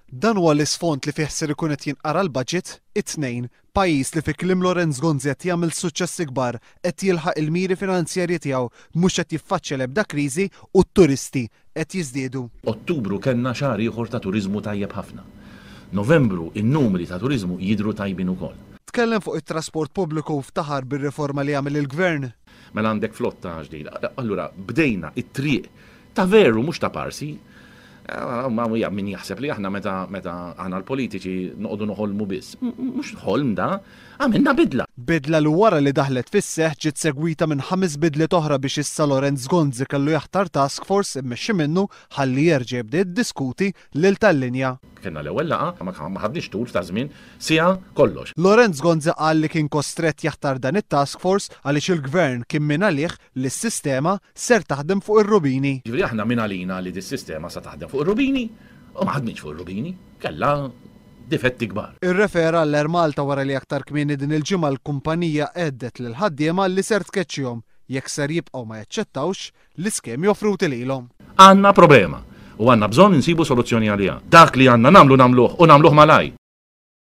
Dan huwa l-isfond li fih ser ikun qed jinqara l-budget it-Tnejn. Pajjiż li fi kliem Lawrence Gonzi qed jagħmel suċċessi kbar, qed jilħaq il-miri finanzjarji tiegħu, mhux qed jiffaċċja l-ebda kriżi u t-turisti qed jiżdiedu. Ottubru kellna xahar ieħor ta' turiżmu tajjeb ħafna. Novembru in-numri ta' turiżmu jidhru tajbin ukoll. Tkellem fuq it-trasport pubbliku u ftaħar bir-riforma li għamel il-Gvern. Mela għandek flotta ġdida. Allura bdejna t-triq Ta' veru mhux ta' parsi. Ma min jaħseb li aħna meta meta aħna l-politiċi noqogħdu noħolmu biss. Mhux ħolm da, għamilna bidla. Bidla li wara li daħlet fis-seħħ ġiet segwita minn ħames bidliet oħra biex issa Lawrence Gonzi kellu jaħtar task force immexxi minnu ħalli jerġa' jibda jiddiskuti lil tal-linja. Kellna l-ewwel laqgħa, ma ħadniex tul ta' żmien, siegħa kollox. Lawrence Gonzi qal li kien kostrett jaħtar dan it-task force għaliex il-Gvern kien mingħalih li s-sistema ser taħdem fuq ir-rubini. Jiġifieri aħna min għalina li dis-sistema sa taħdem fuq ir-rubini u ma ħadmitx fuq ir-rubini, kellha difetti kbar. Irrefera għall-Air Malta wara li aktar kmieni din il-ġimgħa l-kumpanija għeddet lill-ħaddiema li ser tkeċċihom jekk ser jibqgħu ma jaċċettawx l-iskemi offruti lilhom. Għandna problema u għandna bżonn insibu soluzzjoni għaliha. Dak li għandna nagħmlu nagħmluh u nagħmluh malajr.